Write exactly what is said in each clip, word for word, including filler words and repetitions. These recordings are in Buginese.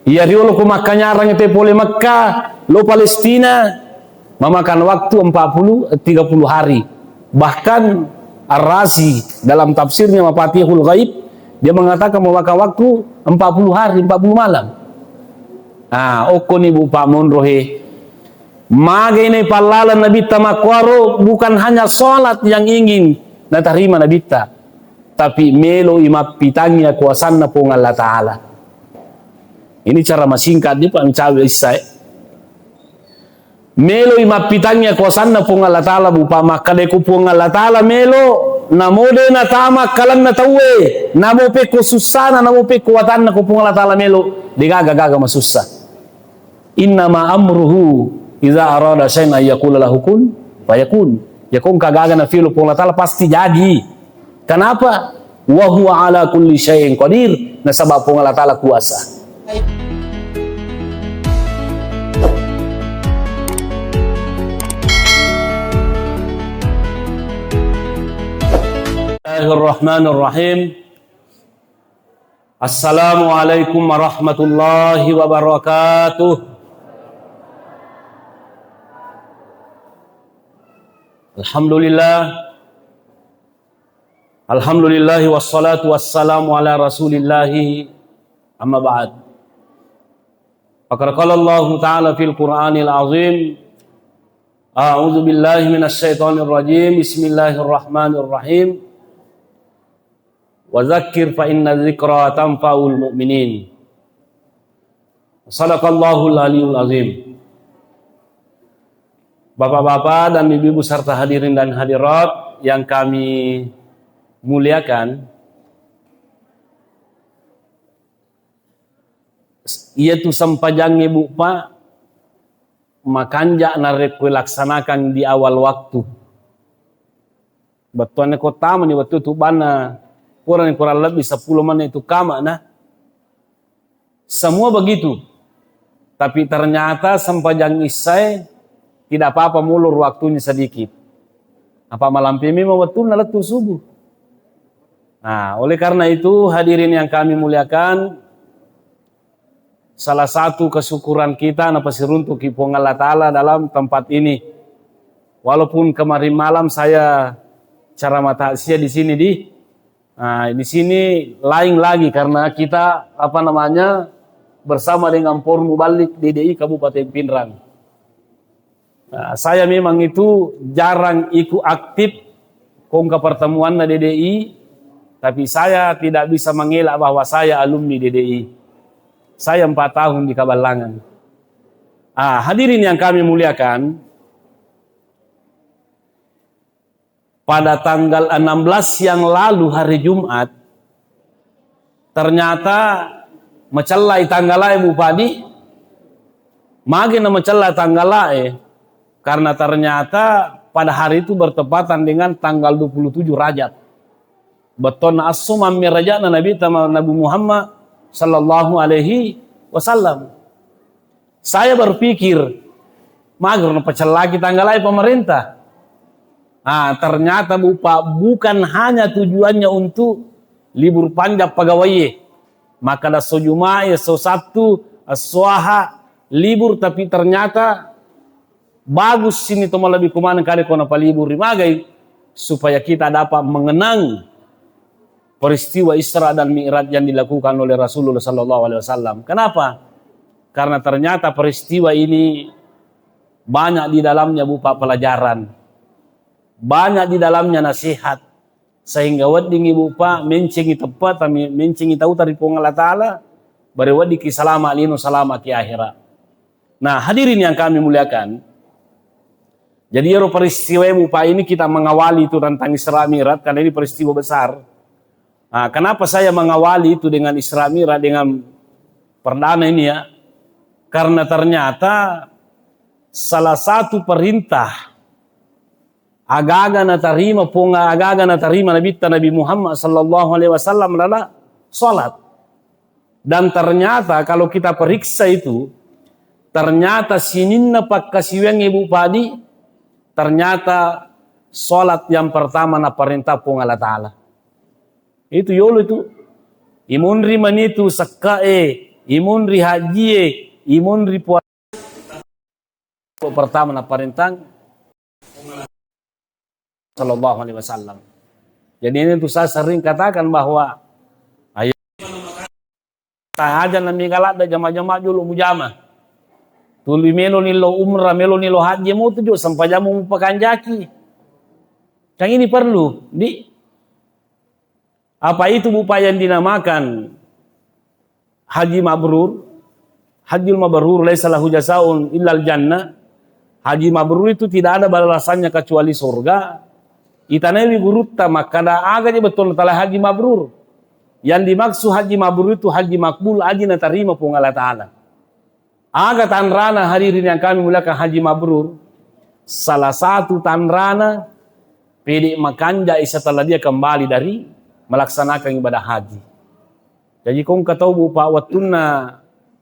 Iya riolo ko makkanyarang te pole Mekka, lo Palestina, memakan waktu empat puluh, tiga puluh hari. Bahkan Ar-Razi dalam tafsirnya Mafatihul Ghaib, dia mengatakan memakan waktu empat puluh hari, empat puluh malam. Ah, okkoni bu pamonro he. Magai naipallalang Nabitta makkuaro, bukan hanya salat yang ingin natarima Nabitta, tapi meloi mappitangngi akuasanna Puang Allah Ta'ala. Ini cara masingkat di Pak Micawe Isai. Meloi mappitangngi akuasanna Puang Allah Ta'ala, bu pa makkadai ku Puang Allah Ta'ala melo, namo de natama kalanna tauwe, namo pekko sussana, namo pekko watanna ko Puang Allah Ta'ala melo, degaga-gaga masussa. Innama amruhu idza arada syai'an ayyaqula lahu kun fayakun. Ya kong kagaga na filo Puang Allah Ta'ala pasti jadi. Kenapa? Wa huwa ala kulli syai'in qadir. Nasaba Puang Allah Ta'ala kuasa. Bismillahirrahmanirrahim. Assalamualaikum warahmatullahi wabarakatuh. Alhamdulillah. Alhamdulillahi wassalatu wassalamu ala rasulillahi amma ba'd. Faqad qala Allahu ta'ala fil Qur'anil azim. A'udzu billahi minasy syaithanir rajim. Bismillahirrahmanirrahim. Wa dzakkir fa inna dzikra tanfa'ul mu'minin. Sadaqallahul aliyul azim. Bapak-bapak dan ibu-ibu serta hadirin dan hadirat yang kami muliakan, iyatu sempajangnge, Bu, Pak, makanja narekko laksanakan di awal waktu. Bettuanna ko tamani wettu tu banna, kurang, kurang lebih sepuluh menit tu kamana. Semua begitu. Tapi ternyata sempajang isyae tidak apa-apa, mulur waktunya sedikit. Apa malampe memang wettunna lettu subuh. Nah, oleh karena itu, hadirin yang kami muliakan, salah satu kesyukuran kita napasiruntuki Puang Allah Ta'ala dalam tempat ini. Walaupun kemarin malam saya ceramah takziah di sini, di, nah, di sini lain lagi karena kita, apa namanya, bersama dengan Por Mubalik D D I Kabupaten Pinrang. Nah, saya memang itu jarang ikut aktif kongka pertemuanna D D I, tapi saya tidak bisa mengelak bahwa saya alumni D D I. Saya empat tahun di Kaballangan. Ah, hadirin yang kami muliakan, pada tanggal enam belas yang lalu, hari Jumat, ternyata macellai tanggalae, Bu Padi. Magi na macella tanggalae? Karena ternyata pada hari itu bertepatan dengan tanggal dua puluh tujuh Rajab. Bettonna esso mamme Rajabna Nabi tama-, Nabi Muhammad sallallahu alaihi wasallam. Saya berpikir, mager napacellaki tanggalae pemerintah. Ah, ternyata, Bu Pak, bukan hanya tujuannya untuk libur panjang pegawai. Maka esso Jumat, esso Sabtu, esso Ahad, libur, tapi ternyata bagus ini to malebbi kumaneng kali ko napalibur ri magai, supaya kita dapat mengenang peristiwa Isra dan Mi'raj yang dilakukan oleh Rasulullah sallallahu alaihi wasallam. Kenapa? Karena ternyata peristiwa ini banyak di dalamnya, Bu Pak, pelajaran. Banyak di dalamnya nasihat. Sehingga weddingngi, Bu Pak, mencengi teppata, mencengi tauta ri Puang Allah Ta'ala, bare weddikki salama lino, salama ki akhirat. Nah, hadirin yang kami muliakan, jadi ero peristiwa, Bu Pak, ini kita mengawali itu tentang Isra Mi'raj karena ini peristiwa besar. Nah, kenapa saya mengawali itu dengan Isra Mi'raj, dengan perdana ini, ya? Karena ternyata salah satu perintah aga-aga natarima Puang, aga-aga natarima Nabitta Nabi Muhammad sallallahu alaihi wasallam adalah salat. Dan ternyata kalau kita periksa itu, ternyata sininna pakkasiwiang, Ibu Padi, ternyata salat yang pertama naparintah Puang Allah Ta'ala. Itu yolo itu. Imunri manitu sekkae, Imunri hajie, imunri puasa pertama naparentang sallallahu alaihi wasallam. Jadi ini tuh saya sering katakan bahwa ayo, aja nami kaladda jama-jama jolo mujama. Tuli melo ni lo umrah, melo ni lo haji, mau tujuh sempajamu mupakanjaki. Kan ini perlu, di apa itu, Bu, Pak, yang dinamakan haji mabrur? Hajjul mabrur laisa lahu jazaun illal jannah. Haji mabrur itu tidak ada balasannya kecuali surga. Itanaiwi gurutta makkada, aga je betul tala haji mabrur. Yang dimaksud haji mabrur itu haji makbul, haji natarima Puang Allah Ta'ala. Aga tanrana, hadirin yang kami muliakan, haji mabrur? Salah satu tanrana, pede makanja setelah dia kembali dari melaksanakan ibadah haji. Jadi kongka tau, Bu, Pak, wettunna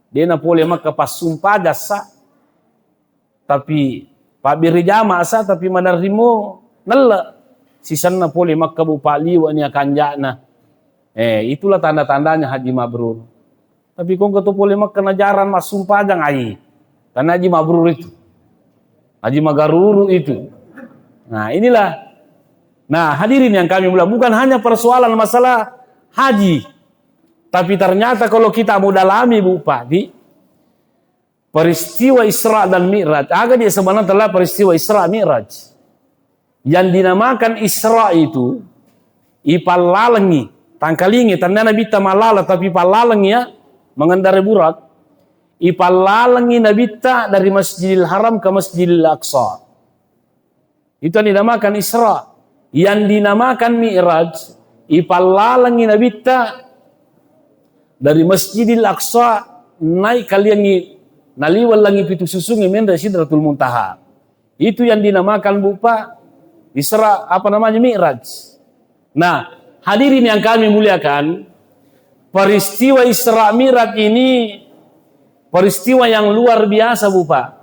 dena pole Makka passumpa jasa, tapi pabbere jama sa, tapi madarrimo nelle sisenna pole Makka, Bu, Pak, liwe ni akanjana. Eh, itulah tanda-tandanya haji mabrur. Tapi kongka to pole Makka najarang massumpajang, ai. Karena haji mabrur itu. Haji magaruru itu. Nah, inilah. Nah, hadirin yang kami mulia, bukan hanya persoalan masalah haji. Tapi ternyata kalau kita mau dalami, Bu, Pak, di peristiwa Isra dan Mi'raj. Aga dia sebenarnya telah peristiwa Isra Mi'raj. Yang dinamakan Isra itu, ipallalengi, tangkalingi, tanda Nabitta mallala, tapi ipallalengi ya, mengendarai burak, ipallalengi Nabitta dari Masjidil Haram ke Masjidil Aqsa. Itu yang dinamakan Isra. Yang dinamakan Mi'raj, ipallalengi Nabitta dari Masjidil Aqsa, naik kaliangi, naliweng langi pitu susungi, menre Sidratul Muntaha. Itu yang dinamakan, Bu, Pak, Isra, apa namanya, Mi'raj. Nah, hadirin yang kami muliakan, peristiwa Isra Mi'raj ini peristiwa yang luar biasa, Bu, Pak.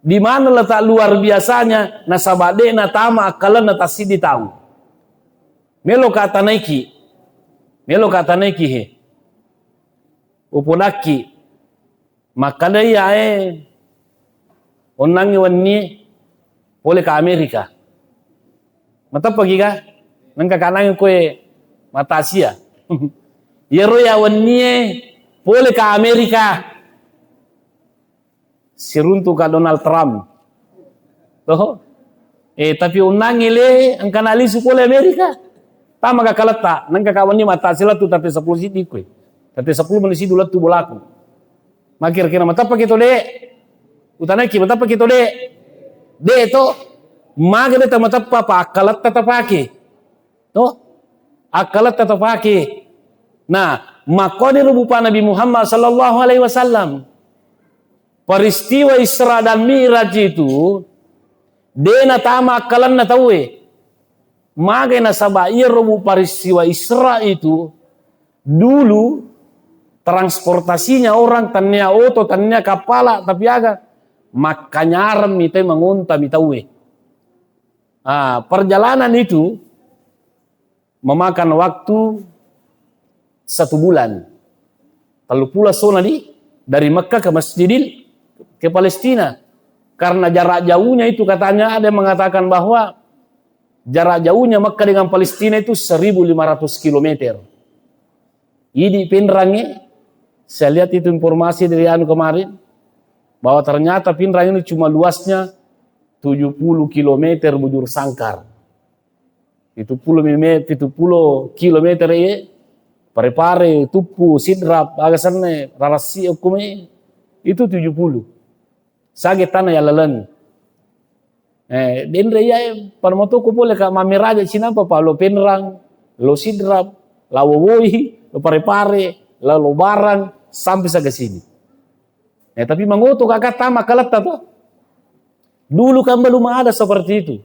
Di mana letak luar biasanya? Nasaba de natama akkalenna tassiddi tau. Melo ka tanaiki. Melo ka tanaiki, he. Upodakki. Makkada iya, eh, onnangngi wennie pole ka Amerika. Mateppaki ka? Nengka kanangi koe mata Asia. Iyaro ya wennie pole ka Amerika. Siruntu ka Donald Trump. Toho. Eh, tapi onnangngi le engka nalisu pole Amerika. Tama ka kaletta, nengka ka wenni mata Asia lettu tapi sepuluh siddi koe. Tapi sepuluh menit siddi lettu bolaku. Ma kira-kira mateppaki to, Dek? Utanaiki, mateppaki to, Dek? Dek to, maga de tamateppa, pa akkaletta tapake. To? Akkaletta tapake. Nah, makkoniro bupa Nabi Muhammad sallallahu alaihi wasallam. Peristiwa Isra dan Mi'raj itu, de natama akkalenna tauwe. Magai nasaba iyaro bu peristiwa Isra itu, dulu transportasinya orang, tannia oto, tannia kappala, tapi aga, makkanyareng mi tauwe, mangonta mi tauwe. Ah, perjalanan itu memakan waktu satu bulan. Telluppulo essona di, dari Mekah ke Masjidil, ke Palestina. Karena jarak jauhnya itu, katanya ada yang mengatakan bahwa jarak jauhnya Mekah dengan Palestina itu seribu lima ratus kilometer. Idi Pinrangnge, saya lihat itu informasi dari anu kemarin, bahwa ternyata Pinrang ini cuma luasnya tujuh puluh kilometer bujur sangkar. Pitu pulo mi-, me-, pitu pulo kilometer e, Pare-Pare, Tuppu, Sidrap, aga senna, Rarassi, okko me, itu tujuh puluh. Sage tana ya laleng. Eh, denre ya, eh, pada motoko pole ka mammeraja cinapa pa lo Penrang, lo Sidrap, la Wowoi, lo Pare-Pare, la lo Barang, sampai sa ke sini. Eh, tapi mangoto ka tama kaletta to. Dulu kan belum ada seperti itu.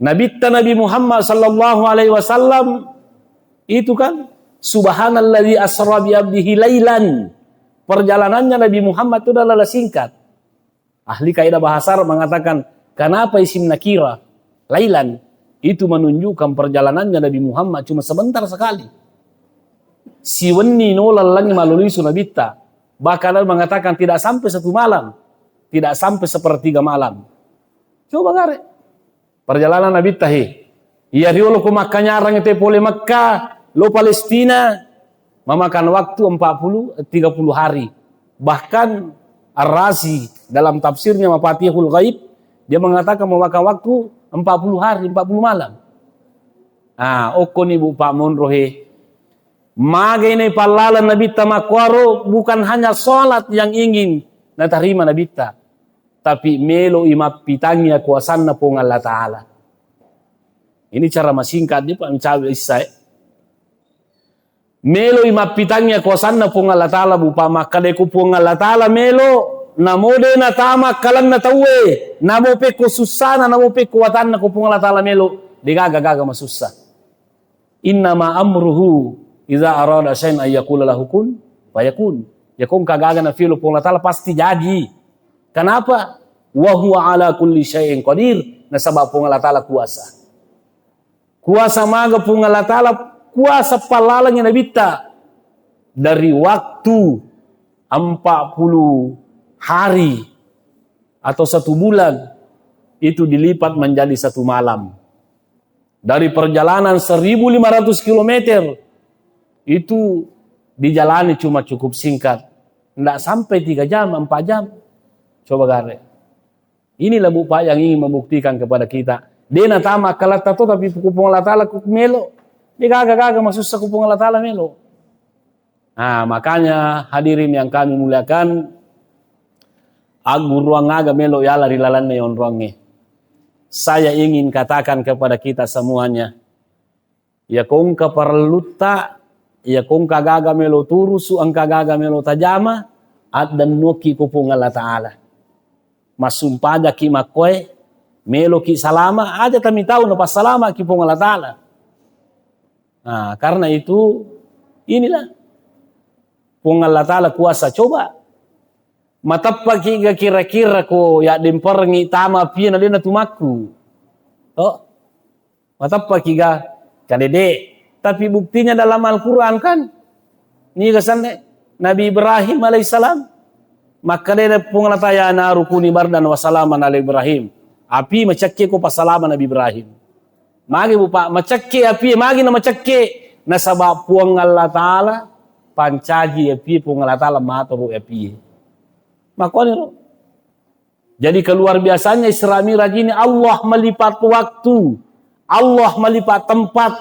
Nabitta Nabi Muhammad sallallahu alaihi wasallam itu kan, "Subhanalladzi asra bi abdihi lailan." Perjalanannya Nabi Muhammad itu adalah singkat. Ahli kaidah bahasa Arab mengatakan, kenapa isim nakira lailan? Itu menunjukkan perjalanannya Nabi Muhammad cuma sebentar sekali. Siwenni nola langi malolo isu Nabitta. Bahkan ada mengatakan tidak sampai satu malam, tidak sampai sepertiga malam. Coba gare. Perjalanan Nabitta he. Iya riolo ko makkanyarang te pole Mekka, lo Palestina, memakan waktu empat puluh, tiga puluh hari. Bahkan Ar-Razi dalam tafsirnya Mafatihul Ghaib, dia mengatakan memakan waktu empat puluh hari, empat puluh malam. Ah, okkoni Bu Pak monro he. Magai na ipallaleng Nabitta makkuaro, bukan hanya salat yang ingin natarima Nabitta, tapi meloi mappitangngi akuasanna Puang Allah Ta'ala. Ini cara masingkat di Pak, mencawe issae. Meloi mappitangngi akuasanna Puang Allah Ta'ala, Bu Pak, makkadai ku Puang Allah Ta'ala melo, namo de natama akkalenna tauwe, namo pekko sussana, namo pekko watanna ko Puang Allah Ta'ala melo, degaga-gaga masussa. Innama amruhu idza arada syai'an ayyakula lahu kun fayakun. Yakko engka gaga nafilo Puang Allah Ta'ala pasti jadi. Kenapa? Wa huwa ala kulli syai'in qadir. Nasaba Puang Allah Ta'ala kuasa. Kuasa maga Puang Allah Ta'ala, kuasa pallalengi Nabitta. Dari waktu empat puluh hari atau satu bulan, itu dilipat menjadi satu malam. Dari perjalanan seribu lima ratus kilometer, itu dijalani cuma cukup singkat. Ndak sampai tiga jam, empat jam. Coba gare. Inilah Bu Pak yang ingin membuktikan kepada kita. De natama akkaletta to, tapi ku Puang Allah Ta'ala ku melo. De gaga-gaga masussa ku Puang Allah Ta'ala melo. Nah, makanya hadirin yang kami muliakan, agguruang aga melo yala ri lalanna yonrongnge. Saya ingin katakan kepada kita semuanya, iya ko engka parellutta, iya ko engka gaga melo turusu, engka gaga melo tajama, addennuki ko Puang Allah Ta'ala. Massumpajaki makkoe, meloki salama, aja tamitau napassalamaki Puang Allah Ta'ala. Nah, karena itu, inilah Puang Allah Ta'ala kuasa. Coba, mateppaki ga kira-kira ko yaddemperengngi tama pie na de natumakku? Oh, mateppaki ga? Kadede. Tapi buktinya dalam Al-Quran kan, niga sanne Nabi Ibrahim alaihissalam, makkadena Puang Allah Ta'ala, "Ya naru kuni bardan wa salaman ala Ibrahim." Api macakke ko pasalama Nabi Ibrahim. Magi Bu Pak, macakke api, magi na macakke? Nasaba Puang Allah Ta'ala pancaji api, Puang Allah Ta'ala matoro api. Makoni ro. Jadi keluar biasanya Isra Mi'raj ini Allah melipat waktu, Allah melipat tempat,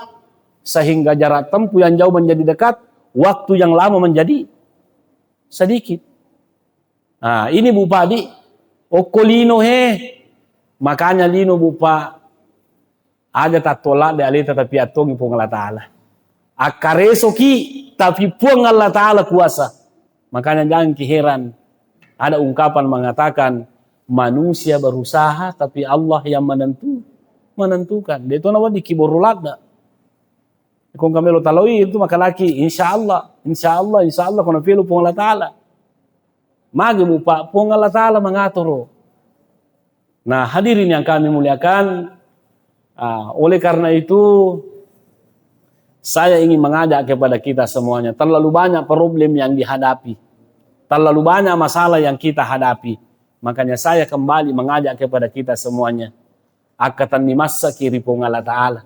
sehingga jarak tempuh yang jauh menjadi dekat, waktu yang lama menjadi sedikit. Nah, ini Bu Pak di, okko lino he, makanya lino Bu Pak, aja tattola de aleta tapi attongi Puang Allah Ta'ala. Akkaresoki tapi Puang Allah Ta'ala kuasa. Makanya jangan ki heran. Ada ungkapan mengatakan manusia berusaha tapi Allah yang menentu, menentukan. De to nawedding ki borro ladda. Ko engka melo taloi itu makalaki insya Allah, insya Allah, insya Allah ko nafelo Puang Allah Ta'ala. Magi Bu Pak, Puang Allah Ta'ala mengatur. Nah, hadirin yang kami muliakan, ah, oleh karena itu, saya ingin mengajak kepada kita semuanya, terlalu banyak problem yang dihadapi, terlalu banyak masalah yang kita hadapi. Makanya saya kembali mengajak kepada kita semuanya, akkatenni massaki ri Puang Allah Ta'ala.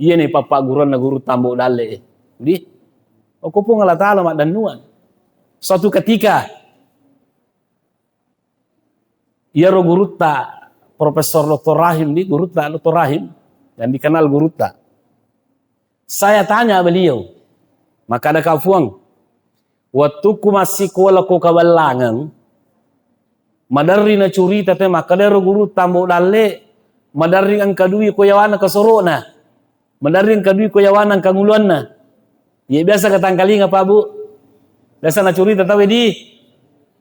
Iya ni pappagguruanna gurutta Ambo Dalle e. Di, okko Puang Allah Ta'ala maddennuang. Suatu ketika, iyaro gurutta Profesor Doktor Rahim, di gurutta Doktor Rahim, yang dikenal gurutta. Saya tanya beliau, makkadaka Puang, wettukku massikola ko Kabellangeng, maderri nacurita te makkadaro gurutta Ambo Dalle, maderri engka dui ko yawana kasoro'na. Maderri engka dui ko yawana engka nguluanna. Iya biasa katangkalinga, Pak, Bu. Biasa nacurita tauwe di.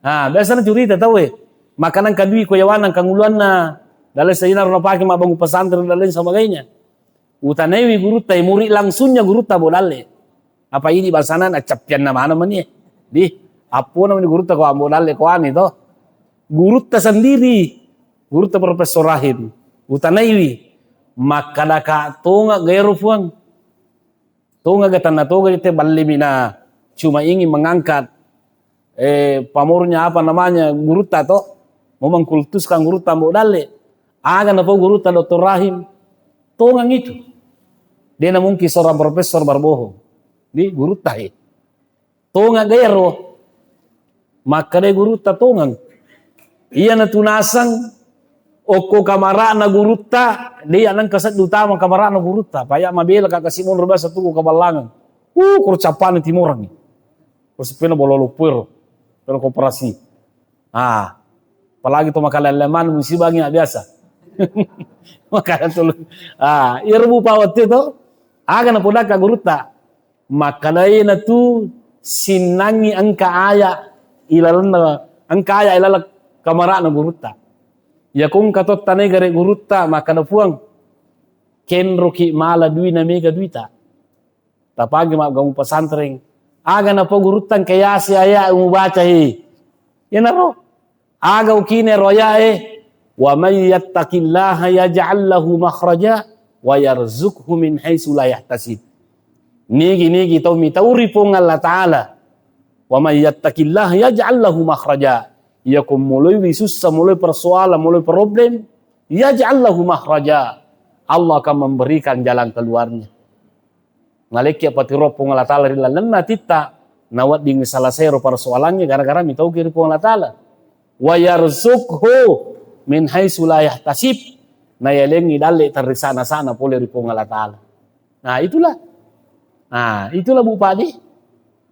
Ha, biasa nacurita tauwe. Makkada engka dui ko yawana engka nguluanna. Dalle sainaro napake mabbangun pesantren dan lain sebagainya. Utanaiwi gurutta, murid langsungnya gurutta Ambo Dalle. Apa ini bangsana naccappianna maneng mani. Di, appona mani gurutta ko Ambo Dalle ko ani to. Gurutta sendiri. Gurutta Profesor Rahim. Utanaiwi. Makkadaka tonga gaero Puang. Tongaga tanna toga te ballimi na cuma ingin mengangkat, eh, pamornya apa namanya gurutta to, mau mengkultuskan gurutta Ambo Dalle. Aga napau gurutta Doktor Rahim, tongang itu. Dia na mungkin seorang profesor berbohong. Di gurutta he. Tongang gayaro. Makkeda gurutta tongang. Iyana tu naseng okko kamara'na gurutta, de' nengka seddi utama kamara'na gurutta. Paya mabela ka kasi monro biasa tu ko kaballangan. Uh, koro cappana timorang. Koro seppena bololo puero. Koro koperasi. Ah, apalagi to makaleleman musibangi biasa. Makanya tu. Ah, iya rebu pawat itu. Aga na podaka gurutta. Makkedai natu sinnangi engka aya ilalenna, engka aya ilaleng kamara'na gurutta. Yakongka totta naigare gurutta, makkeda Puang, kenroki mala dui na mega duita. Tapagi maggamu pesantren. Aga napa gurutta engka yase aya mubaca he. Iyanaro. Aga ukine royae, "Wa may yattaqillaha yaj'al lahu makhraja wa yarzuqhu min haitsu la yahtasib." Nigi-nigi tau mitauri Puang Allah Ta'ala, "Wa may yattaqillaha yaj'al lahu makhraja." Iya ko mulai sussa, mulai persoalan, mulai problem, yaj'al lahu makhraja. Allah akan memberikan jalan keluarnya. Nalekki patiro Puang Allah Ta'ala ri lalenna atitta, nawedding selesai ro persoalannya gara-gara mitauki ri Puang Allah Ta'ala. Wa yarzuqhu min haitsu la yahtasib, nayalengi dalle terrisana-sana pole ri Puang Allah Ta'ala. Nah, itulah. Nah, itulah Bu Padi.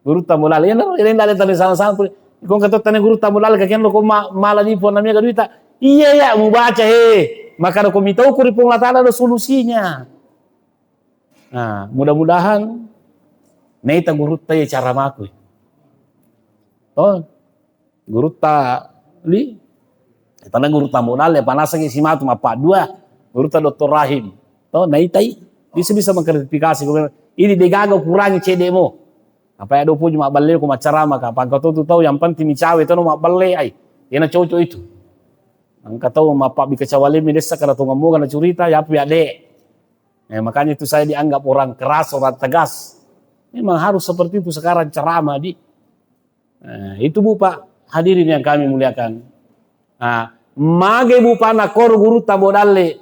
Gurutta Ambo Dalle, iyanaro, iyalengi dalle terrisana-sana pole. Ko engka tottane gurutta Ambo Dalle, kakenro ko ma-, mala di Puang namega duita. Iya ya, mubaca he. Maka ko mitauku ri Puang Allah Ta'ala ada solusinya. Nah, mudah-mudahan naita gurutta ye cara makui. Oh, gurutta li, tanna gurutta Ambo Dalle, panasangi simatu mappaddua, gurutta Doktor Rahim. Oh, naitai, bisa-bisa mengklarifikasi, ini degaga kurangi cedemo. Apa ya dopo cuma balle ku maccarama ka, pangka tu tau yang penting micawe tano mabballe ai. Ena cocok itu. Engka tau mappabi kecawalimi dessa kada tongammu kana curita, ya apa ya de. Eh, makanya itu saya dianggap orang keras, orang tegas. Memang harus seperti itu sekarang ceramah di. Eh, itu Bu Pak, hadirin yang kami muliakan. Nah, mage Bu Pak nakoro gurutta Ambo Dalle,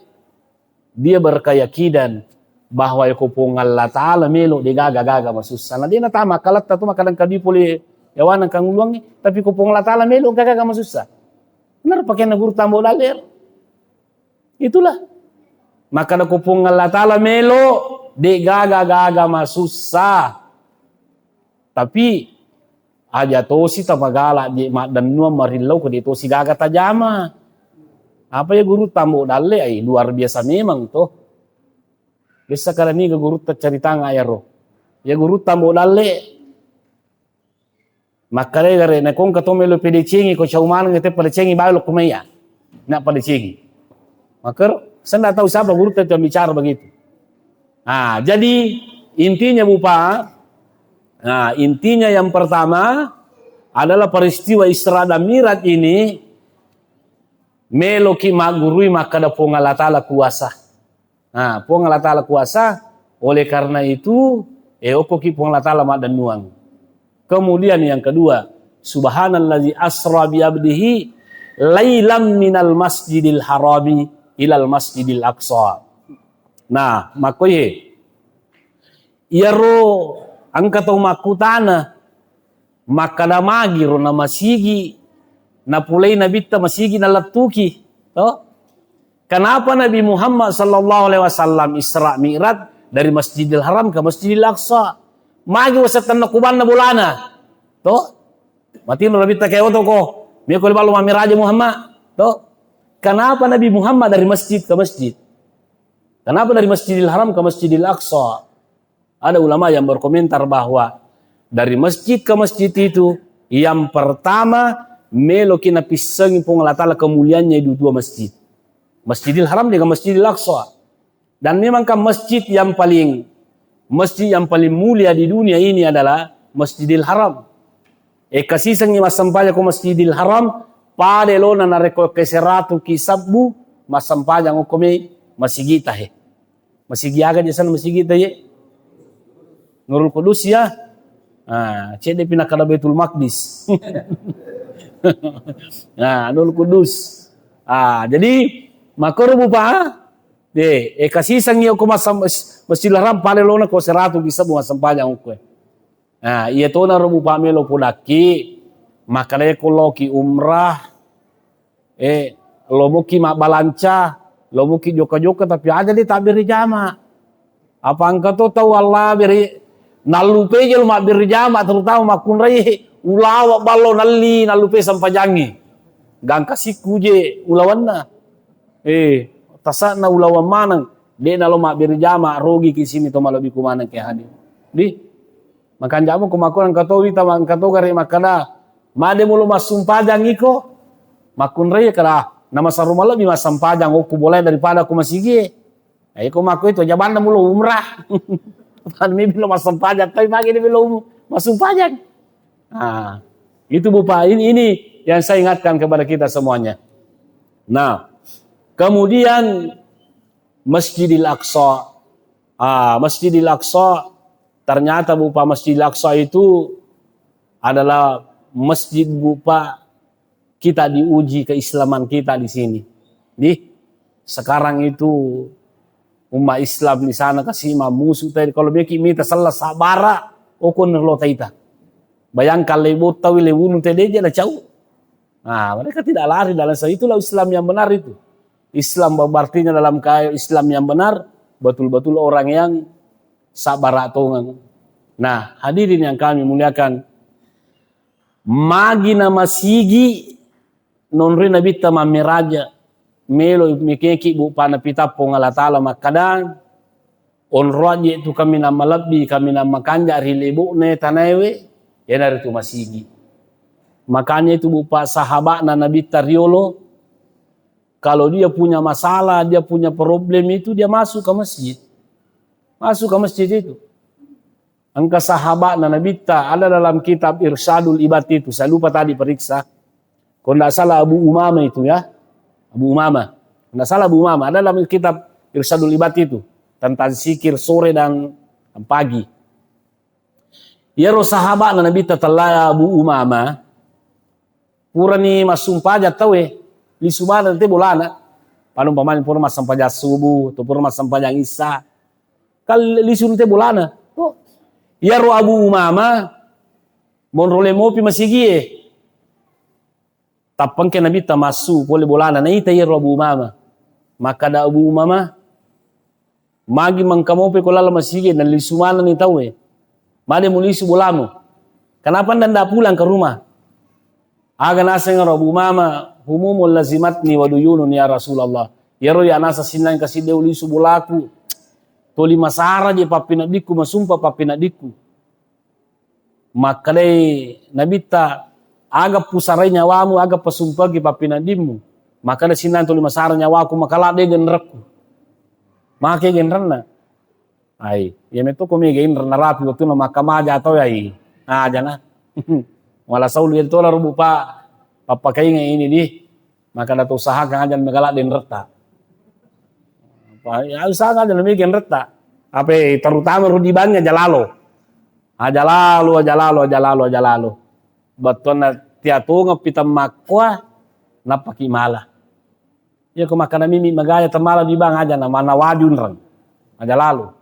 dia berkeyakinan bahwa ko Puang Allah Ta'ala melo de gaga-gaga masussa. Nah, dia natama kalatta tu makadang kadi pole yawana kanguluangi, tapi ko Puang Allah Ta'ala melo gaga-gaga masussa. Benar pakai gurutta Ambo Dalle. Itulah. Maka ko Puang Allah Ta'ala melo, de gaga-gaga masussa. Tapi aja tosi tapagala je maddennuang marillau ko de tosi gaga tajama. Apa ya gurutta Ambo Dalle ai luar biasa memang toh. Biasa kada niga gurutta caritang ayaro. Ya gurutta Ambo Dalle. Makkalai gare, na kongka to melo pedecengi, ko cau maneng te pedecengi, bawa lo kumaya. Na pedecengi. Makero, saya ndak tahu siapa guru tadi yang bicara begitu. Nah, jadi intinya Bu Pak, nah, intinya yang pertama adalah peristiwa Isra dan Mi'raj ini meloki maggurui makkada Puang Allah Ta'ala kuasa. Nah, Puang Allah Ta'ala kuasa, oleh karena itu, eh, okkoki Puang Allah Ta'ala maddennuang. Kemudian yang kedua, subhanallazi asra bi abdihi lailam minal masjidil harami ilal masjidil aqsa. Nah, makkoihe, iyaro engka tau makkutana, makkada magiro na masigi, napulai nabitta masigi nalettuki, to? Kenapa Nabi Muhammad sallallahu alaihi wasallam Isra Mi'raj dari Masjidil Haram ke Masjidil Aqsa? Magi wasettanna kubanna bolana, to? Matinro nabitta kayak oto ko, meko ballo mamiraja Muhammad, to? Kenapa Nabi Muhammad dari masjid ke masjid? Kenapa dari Masjidil Haram ke Masjidil Aqsa? Ada ulama yang berkomentar bahwa dari masjid ke masjid itu, yang pertama, meloki napissengi Puang Allah Ta'ala kemuliaannya di dua masjid. Masjidil Haram dengan Masjidil Aqsa. Dan memang kan masjid yang paling, masjid yang paling mulia di dunia ini adalah Masjidil Haram. Eh, kasisengi massempajang ko Masjidil Haram, pada lona narekko keseratu ki sabbu, massempajang okko me masigita he. Masigi aga je sana masigi ta ye? Nurul Kudus ya. Ah, cedde pi nakkeda Baitul Maqdis. Nah, Nurul Kudus. Ah, jadi makkoro Bu Pa, de, e, kasisengngi okko massam-, Masjidil Haram pale lona ko seratu ki sebbu massempajang okko. Nah, iya tona ro Bu Pa melo podakki, makkeda ko loki umrah, Eh, lomoki mabbalanca, lomoki jokka-jokka, tapi aja de tabbere jama. Apa engka to tau Allah bere, nallupe je lo mabbere jama, terutama makkunrai ulawa ballo nalli nallupe sempajangnge. Gangka sikku je ulawanna. Eh, tasakna ulawan maneng, de nalo mabbere jama, rogi ki sini to malebbi ku maneng ke hadir. Di, Makanja mo ko makkoro engka to wita ma-, engka to gare makkeda, "Made mulo massumpajang iko?" Makkunrai kada, "Ah, na masarro malebbi massempajang okku bolae daripada ko masigie." Nah, iko makko itu jabanna mulo umrah. Kan mi bilo massempajang, tapi magi ni bilo um-, massumpajang. Nah, itu Bu Pa, ini, ini yang saya ingatkan kepada kita semuanya. Nah, kemudian Masjidil Aqsa. Ah, Masjidil Aqsa, ternyata Bu Pa, Masjidil Aqsa itu adalah masjid Bu Pa, kita diuji keislaman kita di sini. Di sekarang itu umat Islam di sana kasi mamusu tadi, kalau meki mita sella sabara, okon lo taita. Bayangkan lebotta wi lewunu tadi aja na cau. Nah, mereka tidak lari dalam Islam. Itulah Islam yang benar itu. Islam berartinya dalam kaya Islam yang benar, betul-betul orang yang sabar tongeng. Nah, hadirin yang kami muliakan, magi na masigi nonroi Nabitta mammiraja, melo mekeki Bu Pa napitappong Allah Ta'ala makkada, Onroang je tu kaminang malebbi, kaminang makanja ri lebo'na tanaewe, iyanaritu masigi. Makanya itu Bu Pa, sahaba'na Nabitta riolo, kalau dia punya masalah, dia punya problem itu, dia masuk ke masjid. Masuk ke masjid itu. Engka sahaba'na Nabitta, ada dalam kitab Irsyadul Ibad itu, saya lupa tadi periksa. Kalau ndak salah Abu Umama itu ya. Abu Umama. Ndak salah Abu Umama. Ada dalam kitab Irsyadul Ibad itu. Tentang zikir sore dan pagi. Iyaro sahaba'na Nabitta tella Abu Umama. Purani massumpajang tauwe. Lisu maneng te bolana. Pada umpamanya pura massumpajang subuh, atau pura massumpajang isya. Kan lisu te bolana. Oh. Iyaro Abu Umama, monro le mopi masigie. Tappengke Nabitta massu pole bolana, naita iyaro Abu Umama. Makkada Abu Umama, "Magi mengka mope ko laleng masigi, nalisu manenni tauwe. Made mulisu bolamu. Kenapa nda, nda pulang ke rumah?" Aga naseng ro Abu Umama, "Humumul lazimatni wa duyunun ya Rasulullah." Iyaro ya nasa sinnang kasidde ulisu bolaku. Toli masara je pappinaddiku, masumpa pappinaddiku. Makkedai Nabitta, "Aga pusarai nyawamu, aga pasumpaki pappinaddimmu?" Makkeda sinnang tuli masara nyawaku, makala de genrekku. Make genrenna. Ai, iya metto ko mega inreng narapi wettunna makkamaja tau ai. Ajana. Wala saulu iyatola rubu pa, pappakainga ini di. Maka nata usahakan aja megala denretta. Apa, ya usahakan aja lebih genretta. Apa, terutama ro di bank aja lalo. Aja lalo, aja lalo, aja lalo, aja lalo. Bettuanna tiatonga pita makkua, napaki mala. Iya ko makkana mimi magaya temala di bank aja na mana wajunreng. Aja lalo.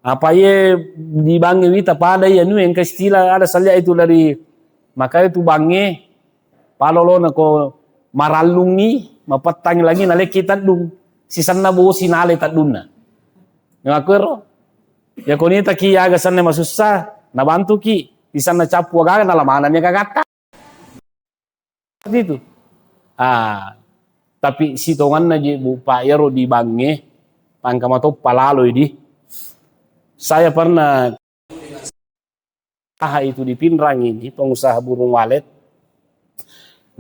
Apa iye di bangnge wita pada iya nu engka istilah ada saja itu dari makanya tu bangnge palolona ko marallungi mapettangi lagi naleki teddung sisenna bosi nale teddunna. Ngakuero ya ko nita ki aga senna masussa nabantuki sisenna cappu agaga nala manani agagatta. Seperti itu. Ah, tapi sitonganna je, Bu, Pak, iyaro di bangnge, pangka matoppa laloi di. Saya pernah aha itu di Pinrang ini, pengusaha burung walet.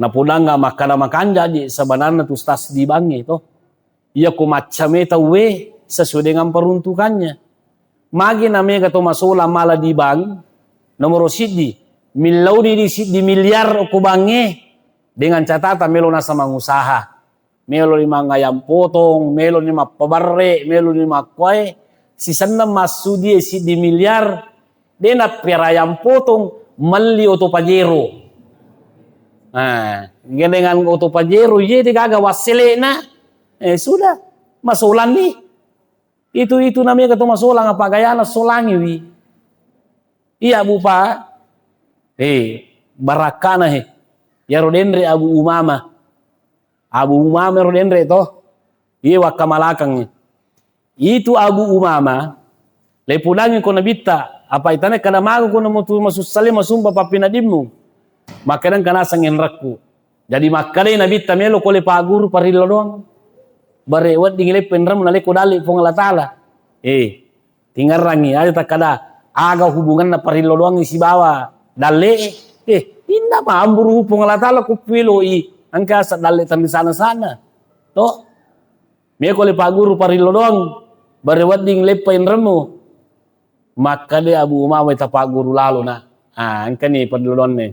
Napodang nggak makkada makanja je, sebenarnya tu stas di bangnge to. Iya ko maccame tauwe sesuai dengan peruntukannya. Magi na mega to masolang mala di bank, nomoro siddi, millauni di siddi miliar okko bangnge, dengan catatan melo nasa mangusaha. Melo ni mangayam potong, melo ni mappabarre, melo ni makkuae, Sisenna massudie siddi miliar, de' nappiarayang potong, melli oto Pajero. Nah, dengan oto Pajero, iye de' gaga wassele'na, eh, sudah, masolanni. Itu, itu namanya katu masolang, apa gayana solangiwi. Iya, Bu, Pak. Eh, barakkana he. Iyaro denre Abu Umama. Abu Umama ro denre to. Iye wakka malakangnge. Itu Abu Umama, lepudangngi ko Nabitta, apa itane kada mago ko namutu masussale masumpa pappinadimmu. Makkadang kana sangenrakku. Jadi makkadai Nabitta melo kole paguru parillo doang. Bare wedding leppo enremmu naleko dalli Puang Allah Taala. Eh, tingerrangi aja takkada aga hubunganna parillo doang sibawa dalle. Eh, inna mamburu Puang Allah Taala ku piloi. Engka asa dalle tenni sana-sana. To? Meko le paguru parillo doang, bare wedding leppa enremmu. Makkade Abu Umamah tapaguru lalo na. Ah, engkani parillo doanne.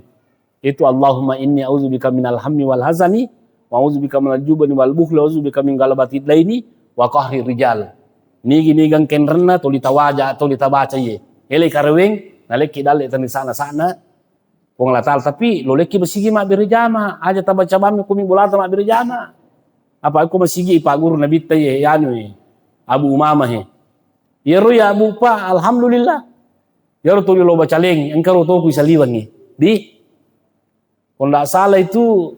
Itu Allahumma inni a'udzubika minal hammi wal hazani, wa a'udzubika minal jubni wal bukhli, wa a'udzubika min ghalabati daini wa qahri rijal. Nigi-niga engkenrenna toli tawaja, toli tabaca iye. Ele kareweng, nalekki dalle tani sana-sana. Puang Allah Taala, tapi lolekki masigi mabbere jama, aja tabaca bammi kumi bolata mabbere jama. Apa ko masigi paguru Nabitta ye, anu ye, Abu Umamah he. Yero ya Abu Pa, alhamdulillah. Yero tuli lo bacaleng, engka ro toku isaliwangi. Di, ko ndak salah itu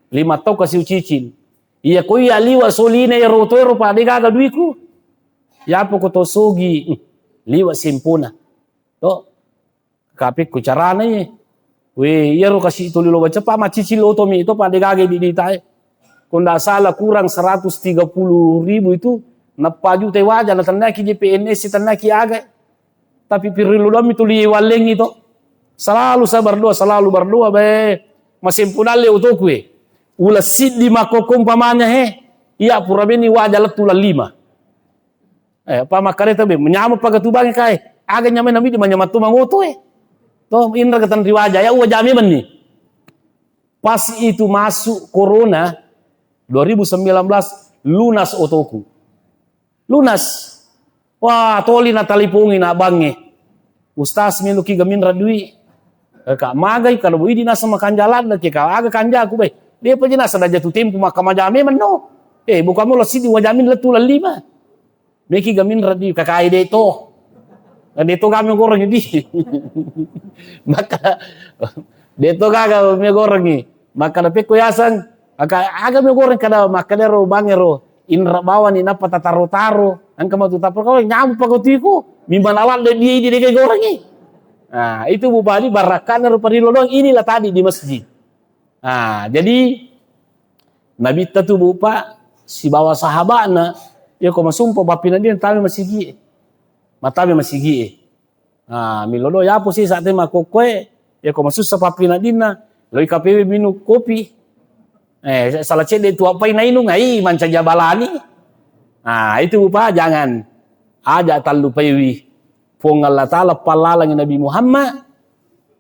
lima tau kasi ucicil. Iya ko iya liwa soline yero to yero pa de gaga duiku. Ya apa ko to sogi, hmm, liwa sempona. To, kapekko carana ye. We, iyaro kasi tuli lo baca pa macicil oto mi to pa de gaga di ditae. Ko ndak salah kurang seratus tiga puluh ribu itu nappa juta waja na tannaki je P N S tannaki aga. Tapi pirillu doang mi tuli wallengi to. Selalu saya berdoa, selalu berdoa be. Masempu dalle otoku e. Ula siddi makoko umpamanya he. Iya pura beni waja lettu lallima. Eh, apa makkareta be, menyama pagatubangi kae. Aga nyamai nami di manyama tu mangoto e. To, indra ketan riwaja, ya uwa jami menni. Pas itu masuk corona dua ribu sembilan belas, lunas otoku. Lunas. Wah, toli na talipongi na bange. Ustaz, meloki gaminra dui. Eh, Kak, magai kalau idi nasa makanja ladde ke, Kak, aga kanjaku be. Dia pa je nasa da jatuh tempo maka majame menno. Eh, bukan mau lasidi wajamin letu lima. Meki gaminra di kakai de to. De to kami goreng di. Maka de to gaga mi goreng ni. Maka da pekko yaseng, aga, aga mi goreng kada maka dero bangero. Inra bawani napa tataro-taro. Engka matu tapro kau nyamu pagotiku. Mimman awal de di de goreng ni. Nah, itu bupati barakkana rupa rilolong inilah tadi di masjid. Ah, jadi Nabitta tu, Bu, Pak, sibawa sahaba'na, iya ko masumpa pappinadinna tame masigi'e. Matame masigi'e. Ah, millodo yapo sisa te makkokkoe, iya ko masussa pappinadinna, loi K P W minum kopi. Eh, salah cedde tu appai nainung, ai mancaji abalani. Ah, itu, Bu, Pak, jangan. Aja tallupaiwi. Puang Allah Taala pallalangi Nabi Muhammad,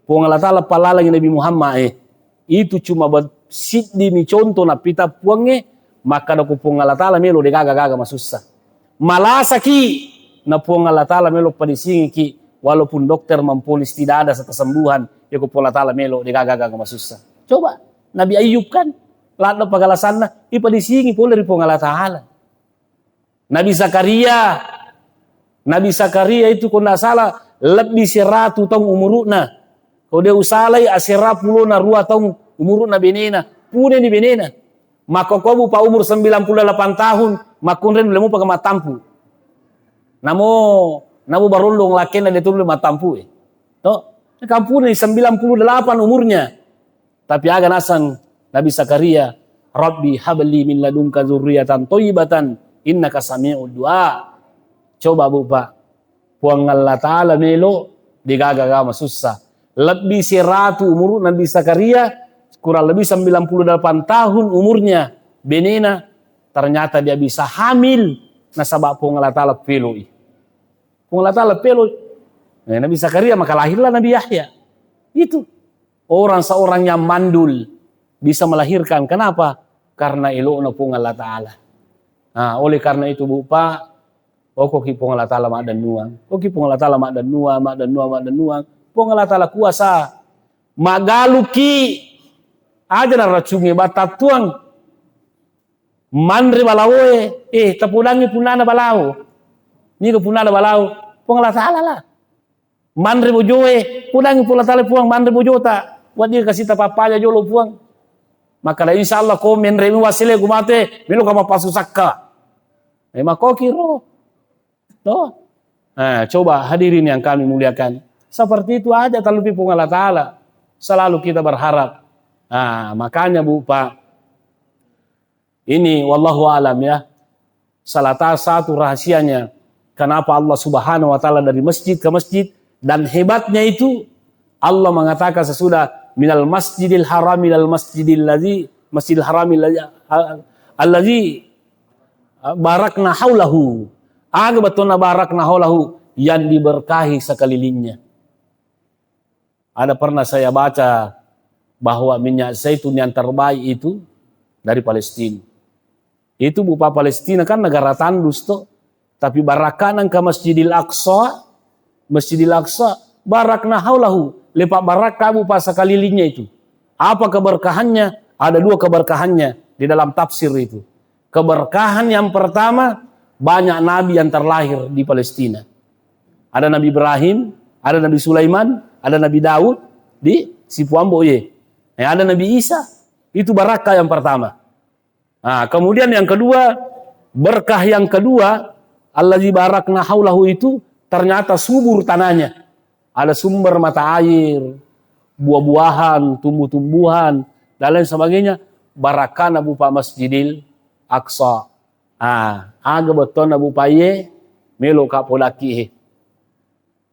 Puang Allah Taala pallalangi Nabi Muhammad, eh. Itu cuma ba-, siddi mi contoh nappita Puangnge, makkada ko Puang Allah Taala melo de gaga-gaga masussa. Malasaki na Puang Allah Taala melo padisingiki, walaupun dokter memvonis tidak ada kesembuhan, ya ko Puang Allah Taala melo de gaga-gaga masussa. Coba Nabi Ayub kan, ladde pagalasanna, ipadisingi pole ri Puang Allah Taala. Nabi Zakaria, Nabi Zakaria itu ko ndak salah lebbi seratu taung umuru'na. Ko de usalai asera pulona rua taung umuru'na benena. Puneni benena. Makkokobu pa umur sembilan puluh delapan tahun, makkunre nulle mupa ke mattampu. Namo, namo barollong lakkenna de tulle mattampu e. To, kampune sembilan puluh delapan umurnya. Tapi aga naseng Nabi Zakaria, "Rabbi habli min ladunka dzurriatan thayyibatan innaka sami'ud du'a." Coba, Bu, Pak. Puang Allah Taala melo de gaga-gaga masussa. Lebbi seratu umuru Nabi Zakaria, kurang lebih sembilan puluh delapan tahun umurnya, benena, ternyata dia bisa hamil nasaba Puang Allah Taala peloi. Puang Allah Taala peloi. Eh, Nabi Zakaria maka lahirlah Nabi Yahya. Itu. Orang seorang yang mandul bisa melahirkan. Kenapa? Karena elokna Puang Allah Taala. Nah, oleh karena itu, Bu, Pak, Okoki Puang Allah Ta'ala maddennuang. Oki Puang Allah Ta'ala maddennuang, maddennuang, maddennuang. Puang Allah Ta'ala kuasa. Magaluki aja naracungi batattuang. Manre balaoe, eh, tapodangi punnana balao. Niga punnana balao? Puang Allah Ta'ala lah. Manre bojoe, podangi Puang Allah Ta'ala, Puang, manre bojota. Wedding kasi tapappaja jolo, Puang. Makkeda, "Insya Allah ko menre mi wasile ku mate, melo ka mappasusakka." Eh, makoki ro. Toh? Eh, coba hadirin yang kami muliakan. Seperti itu aja talupi Puang Allah Ta'ala. Selalu kita berharap. Nah, makanya Bu, Pak, ini wallahu alam ya. Salah ta-, satu rahasianya kenapa Allah Subhanahu wa Ta'ala dari masjid ke masjid, dan hebatnya itu Allah mengatakan sesudah, "Minal masjidil haram ilal masjidil ladzi, masjidil haram ilal-, alladzi barakna haulahu." Aga bettuanna barakna haulahu? Yang diberkahi sekelilingnya. Ada pernah saya baca bahwa minyak zaitun yang terbaik itu dari Palestina. Itu Bu, Pak, Palestina kan negara tandus toh. Tapi barakka nengka Masjidil Aqsa, Masjidil Aqsa, barakna haulahu, lepak barakka Bu, Pak, sekelilingnya itu. Apa keberkahannya? Ada dua keberkahannya di dalam tafsir itu. Keberkahan yang pertama, banyak nabi yang terlahir di Palestina. Ada Nabi Ibrahim, ada Nabi Sulaiman, ada Nabi Daud di Sipuambo ye. Eh, ada Nabi Isa. Itu barakka yang pertama. Nah, kemudian yang kedua, berkah yang kedua, allazi barakna haulahu itu ternyata subur tanahnya. Ada sumber mata air, buah-buahan, tumbuh-tumbuhan, dan lain sebagainya. Barakana Bu, Pak, Masjidil Aqsa. Ah, aga bettuanna Bu, Pak, iye, melo ka podaki he.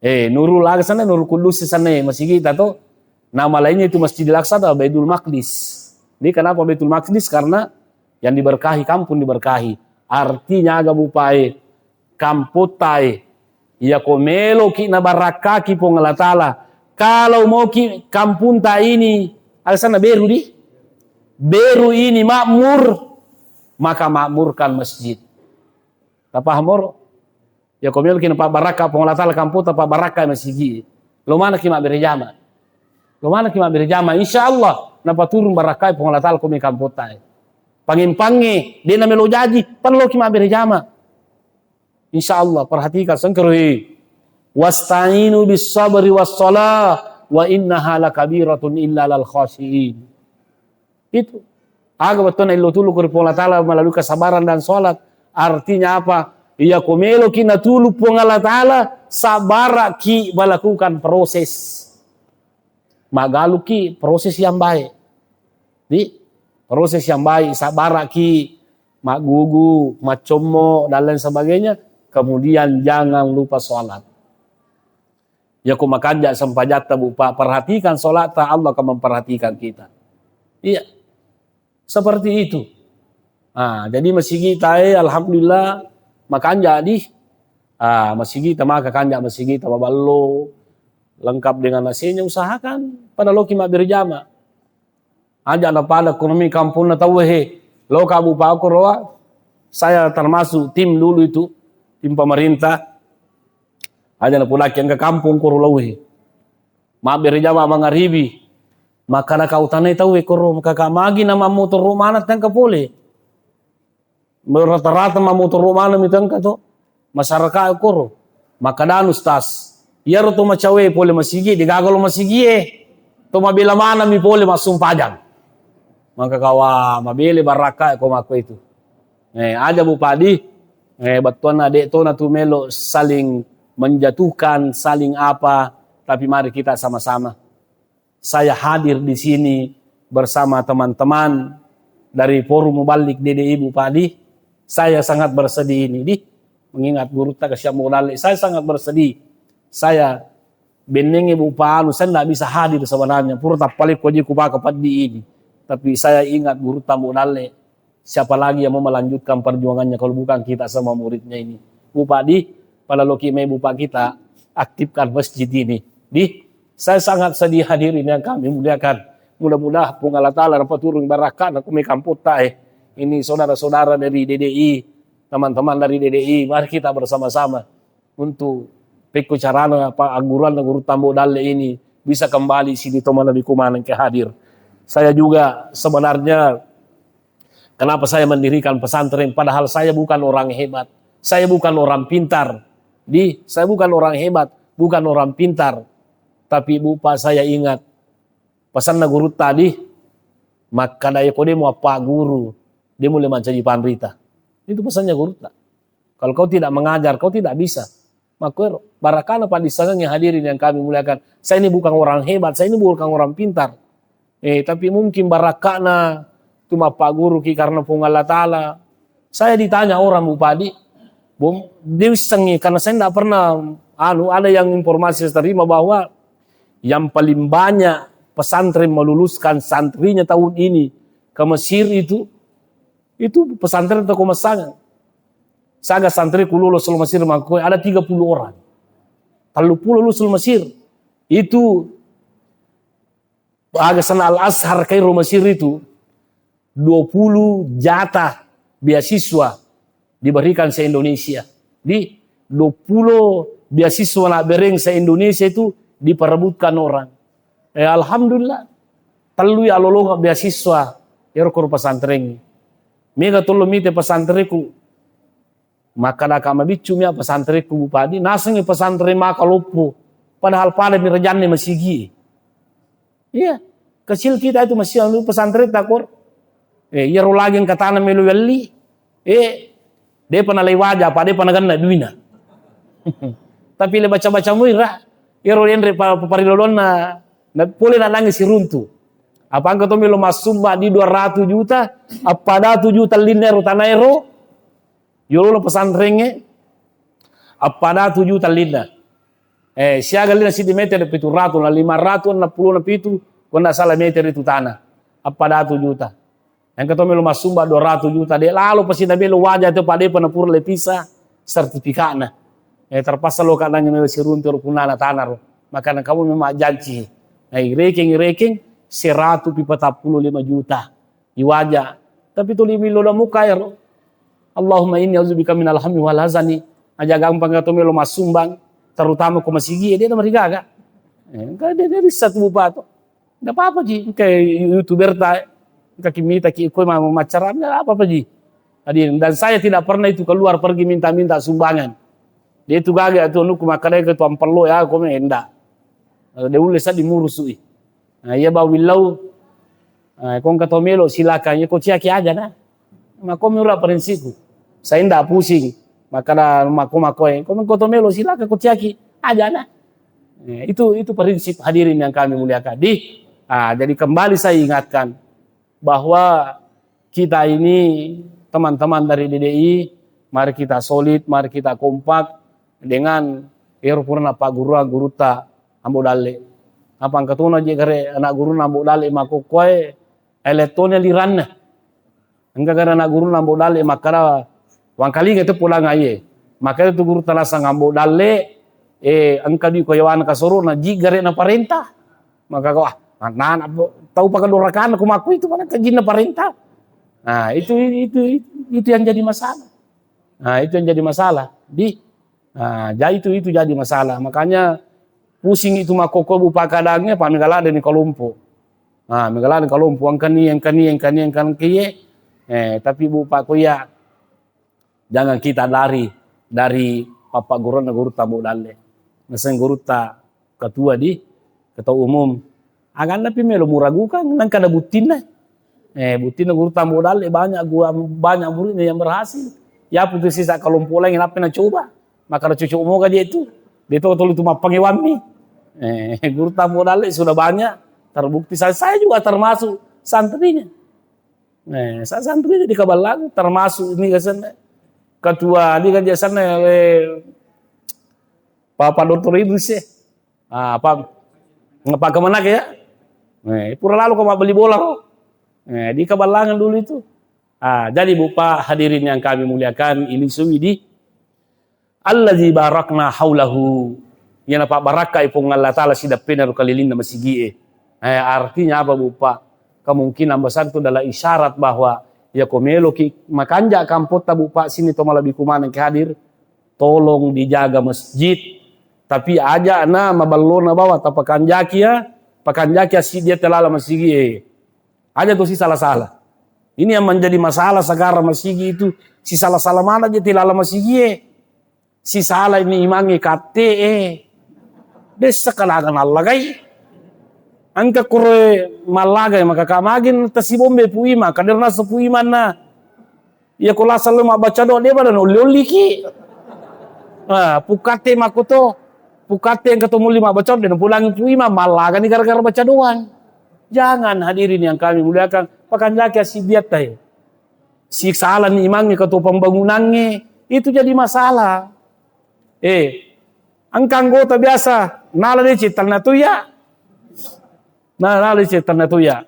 Eh, Nurul aga sana, Nurul Kudus sana, eh, masigi ta to. Nama lainnya itu Masjidil Aqsa atau Baitul Maqdis. Ini kenapa Baitul Maqdis? Karena yang diberkahi, kampung diberkahi. Artinya aga Bu, Pak, eh, kamputta e. Iya ko meloki nabarakkaki Puang Allah Ta'ala. Kalau moki kampungta ini, alasanna beru di? Beru ini makmur, maka makmurkan masjid. Tapaham oro? Iya ko meloki napabbarakka Puang Allah Ta'ala kampungta, pabbarakka masigi. Lo manaki mabbere jama. Lo manaki mabbere jama. Insya Allah, napaturun barakka Puang Allah Ta'ala ko me kampungta e. Pange-pange, de namelo jaji, parelloki mabbere jama. Insya Allah, perhatikan, sengkerui. "Wasta'inu bis sabri was salah, wa innaha lakabiratun illa lal khashiin." Itu. Aga bettuanna illo tulu ko ri Puang Allah Ta'ala melalui kesabaran dan sholat. Artinya apa? Iya ko meloki natulu Puang Allah Ta'ala, sabaraki melakukan proses. Magaluki proses yang baik. Di proses yang baik, sabaraki maggugu, maccommo, dan lain sebagainya. Kemudian jangan lupa sholat. Ya, ko makanja sempajatta, Bu, Pak, perhatikan sholatta, Allah akan memperhatikan kita. Iya. Seperti itu. Ah, jadi masigi tae, alhamdulillah, makanja di. Ah, masigi ta maka kanja, masigi ta maballo, lengkap dengan A C-nya, usahakan pada loki mabbere jama. Aja na pada ekonomi kampungna tauwe he. Loka Bu, Pak, koroa. Saya termasuk tim dulu itu, tim pemerintah. Aja na pulaki engka kampung koro lauwe. Mabbere jama mangaribi. Maka na kau tanai tauwe koro, maka ka magi na mammotoro mana tengka pole. Rata-rata mammotoro mana mi tengka to. Masyarakat koro. Maka danu stas. Iyaro to macawe pole masigi, degaga lo masigi e. To mabela mana mi pole massumpajang. Maka kawa mabele barakka ko mako itu. Eh, aja Bu Padi, eh, bettuanna de to na tu melo saling menjatuhkan, saling apa, tapi mari kita sama-sama. Saya hadir di sini bersama teman-teman dari Forum Mubalik D D I Bu Padi. Saya sangat bersedih ini, di. Mengingat gurutta kasihan Mudalle. Saya sangat bersedih. Saya bennengngi Bu Panu, saya ndak bisa hadir sebenarnya. Pura tappalekko ji ku baka peddi ini. Tapi saya ingat gurutta Mudalle. Siapa lagi yang mau melanjutkan perjuangannya kalau bukan kita sama muridnya ini? Bu Pak di, pada loki mai Bu Pak kita aktifkan masjid ini. Di, saya sangat sedih hadirin yang kami muliakan. Mudah-mudahan Puang Allah Ta'ala dapat turun barakah na kumi kampung tae. Ini saudara-saudara dari D D I, teman-teman dari D D I, mari kita bersama-sama untuk pekko carana apa agguruanna Gurutta Ambo Dalle ini bisa kembali sini to malebbikku maneng ke hadir. Saya juga sebenarnya, kenapa saya mendirikan pesantren, padahal saya bukan orang hebat, saya bukan orang pintar, di saya bukan orang hebat, bukan orang pintar, tapi Bu Pak, saya ingat pesanna Gurutta di, makkada, "Iyako de muappagguru, de mulle mancaji panrita." Itu pesannya Gurutta. Kalau kau tidak mengajar, kau tidak bisa. Makkuero, barakana paddissengengnge hadirin yang kami muliakan. Saya ini bukan orang hebat, saya ini bukan orang pintar. Eh, tapi mungkin barakana tu mappagguruki karena Puang Allah Ta'ala. Saya ditanya orang, Bu Padi, Bung, dia issengi, karena saya tidak pernah, anu, ada yang informasi saya terima bahwa yang paling banyak pesantren meluluskan santrinya tahun ini ke Mesir itu, itu pesantren Toko Masangan. Saga santri ku lulus Mesir makkoi ada tiga puluh orang. Tellu puluh lulus Mesir. Itu aga sana Al-Azhar Kairo Mesir itu, dua puluh jatah beasiswa diberikan se-Indonesia. Di dua puluh beasiswa na bereng se-Indonesia itu diperebutkan orang. Eh, alhamdulillah, tellui alolonga beasiswa ero koro pesantren. Mega tollo mite pesantreku. Makkadaka mabiccu mi pesantreku, Bu Padi, nasengngi pesantren maka loppo. Padahal pada mi rajanne masigi. Iya, kecil kita itu masih anu pesantren takor. Eh, iyaro lagi engka tanah melo welli. Eh, depa nalai waja, apa depa naganna duina. Tapi le baca-baca muira, iyaro enre pa-, pa-, parilolonna, na pole nanangi siruntu. Apa engka to melo massumba di dua ratus juta, appada tujuh tallinna ero tanah ero, yolona pesantrengnge, appada tujuh tallinna. Eh, siaga lina siddi meter pitu ratu, na lima ratu enam puluh na pitu, ko nda salah meter itu tanah. Appada tujuh juta. Engka to melo massumba dua ratus juta, de lalo pasti na melo waja to pade pa na pura le pisa sertifikatna. Eh, terpaksa lo kadang melo siruntu ro punana tanah ro. Makana kamu memang janci. Nah, irekeng, irekeng, seratu pi patappulo lima juta. Iwaja. Tapi tuli millo da muka ero. Allahumma inni a'udzubika minal hammi wal hazani. Aja gampang to melo massumbang, terutama ko masigi, dia marigaga. Eh, engka dia, dia bisa tu bupa to. Nggak apa-apa ji, engka YouTuber ta, engka kimita ki ko ma-, macara, nggak apa-apa ji. Jadi, dan saya tidak pernah itu keluar pergi minta-minta sumbangan. Dia itu gaga tu nuku makkadai ke tuan perlu ya, ko me enda. Dia ulle sa dimurusui. Nah, iya bawillau. Nah, ko engka to melo silakan, iya ko ciaki aja na. Makko mi ura prinsipku. Saya ndak pusing. Makkada makko-makko e. Ko engka to melo silakan ko ciaki aja na. Eh, itu, itu prinsip hadirin yang kami muliakan. Di, ah, jadi kembali saya ingatkan bahwa kita ini teman-teman dari D D I, mari kita solid, mari kita kompak dengan ero purana pagguruan Gurutta Ambo Dalle. Apa engka tona je gare anak guruna Ambo Dalle makkokkoe, elettonia liranna. Engka gare anak guruna Ambo Dalle makkada, wangkalinga tu pulang aye. Makkada tu gurutta nasang Ambo Dalle, eh, engka di ko yawana kasoro na ji gare na parenta. Maka ko, ah, anak-anak tau pakadorakan ko makku itu mana kajinna parenta. Nah, itu, itu, itu, itu yang jadi masalah. Nah, itu yang jadi masalah. Di Nah, jadi itu, itu jadi masalah. Makanya pusing itu makkokko bupa kadangnya, pa mega ladde ni kalompo. Nah, mega ladde ni kalompo, engkani, engkani, engkani, engkani, engkani, eh, tapi bupa ko iya, jangan kita lari dari papa gurunna Gurutta Ambo Dalle. Naseng Gurutta ketua di, ketua umum. Aganna pi melo muragukan, nangka ada buttinna. Eh, buttinna Gurutta Ambo Dalle banyak gua, banyak muridnya yang berhasil. Ya, putus sisa kelompok lain, apa na coba? Maka ada cocok moga dia itu. Dia tahu tolu tu mappangewammi. Eh, Gurutta Ambo Dalle sudah banyak terbukti. Saya, saya juga termasuk santrinya. Eh, saya santrinya di Kabalang, termasuk ini kesana. Ketua di kerja sana, eh, Papa Doktor Idris, eh. Ah, apa, apa kemana ya? Eh, pura lalu ko mabbeli bola ro. Eh, di Kabalangan dulu itu. Ah, jadi bupa hadirin yang kami muliakan, ini suwi di allazi barakna haulahu. Yang dapat barakah ipung Allah Ta'ala sidappena ro kelilinna masigi e. Eh, artinya apa bupa? Kemungkinan besar itu adalah isyarat bahwa Iya ko meloki makanja kampotta, Bu Pak, sini to malebbi kumaneng ke hadir, tolong dijaga masjid. Tapi aja na maballona bawa tapakanjaki ya, pakanjaki assidia telala masigi e. Aja to si salah-salah. Ini yang menjadi masalah sekarang masigi itu, si salah-salah mana aja telala masigi e. Sisala ini imangnge katte e. Dessa kalaga nallagai. Engka kuro mallagai maka kamagin tasibombe pu imang, kadera nasu pu imanna. Iya ko lasa lo mabbaca doa, de pada nolli-olliki. Ah, pukatte makoto. Pukatte engka to mulli mabbaca doa, de napulangi pu imang, mallagani gara-gara baca doang. Jangan, hadirin yang kami muliakan, pakanjaki assidiatta e. Sisalani imangnge ketua pembangunangnge, itu jadi masalah. Eh, engka anggota biasa nala deceng tanna toya. Nah, nala deceng tanna toya.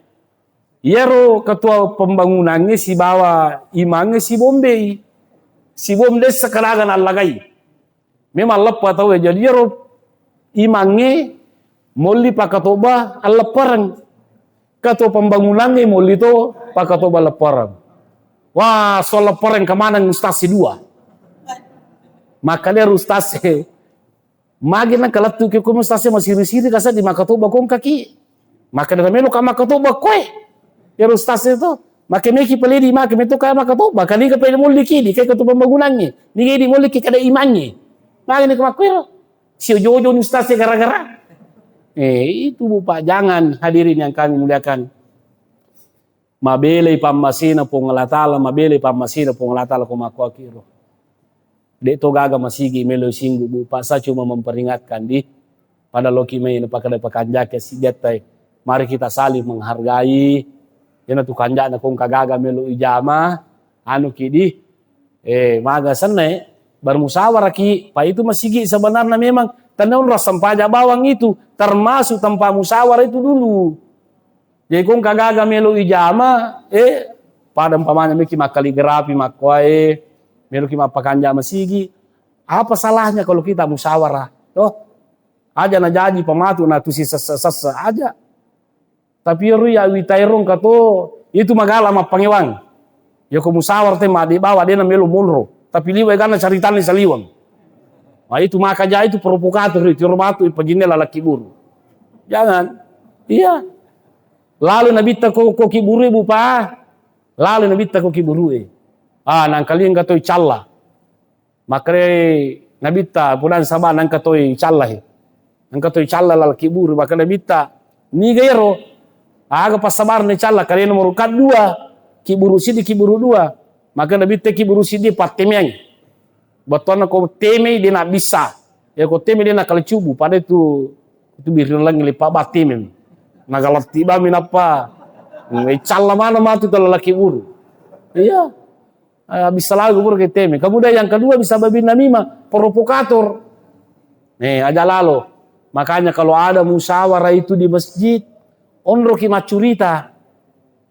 Iyaro ketua pembangunangnge sibawa imangnge sibombei. Sibom dessa kalaga nallagai. Memang leppa tau e. Jadi iyaro imangnge molli pakatoba alleppereng. Ketua pembangunangnge molli to pakatoba leppereng. Wah, so leppereng kemaneng ustaz si dua. Maka dia ustaz e. Magi nang kalettu ke ko ustaz e masiri-siri kasa di makatoba kongkaki. Maka dia melo ka makatoba koe. Ya ustaz e to. Maka meki peledi maka meto ka makatoba. Kali ka pele molli ki di kai ketua pembangunangnge. Ni di molli ki kada imangnge. Magi ni kemakuero. Sio jojo ni ustaz e gara-gara. Eh, itu Bu Pak, jangan, hadirin yang kami muliakan. Mabelai pammasena Puang Allah Ta'ala, mabelai pammasena Puang Allah Ta'ala ko makkuakiro. De to gaga masigi melo singgu Bu Pak, saya cuma memperingatkan di pada loki mai na pakada pakanjaki assidiatta e. Mari kita saling menghargai. Iyana tu kanjana kongka gaga melo ijama, anu ki di, Eh, maga senna e, bermusyawarah ki, pa itu masigi sebenarnya memang tenna onrong sempajang bawang itu, termasuk tempat musyawarah itu dulu. Jadi kongka gaga melo ijama, eh, pada umpamanya meki makkaligrafi makkuae, melo ki mappakanja masigi, apa salahnya kalau kita musyawarah? Toh, aja na jaji pamatu na tu si sessa-sessa aja. Tapi ero ya witaero engka to, itu magala mappangewang. Ya ko musawara te madde bawa dena melo monro. Tapi liwa ganna caritanna saliweng. Nah, itu maka ja itu provokator itu, ero matu ipajinne lalaki buru. Jangan. Iya. Lalu nabitta ko, ko ki buru e Bu Pak. Lalu nabitta ko ki buru e. Ah, nangkalinga to icalla. Makkedai Nabitta, pudang saba nangka toi calla he. Nangka toi calla lalaki buru, maka Nabitta, niga ero? Aga passabarna calla, kale nomor ka dua, kiburu siddi, kiburu dua. Maka Nabitta kiburu siddi pattemeang. Bettuanna ko temei de nabbissa. Ya ko temei de nakalecubu, pada itu, itu biring langi lepa battemem. Nagalatti bami nappa. Hmm, calla mana matu to lalaki buru. Iya. Ah, bisa lagu pura ke teme. Kemudian yang kedua bisa babi namimah, provokator. Nih, aja lalo. Makanya kalau ada musyawarah itu di masjid, onroki maccurita.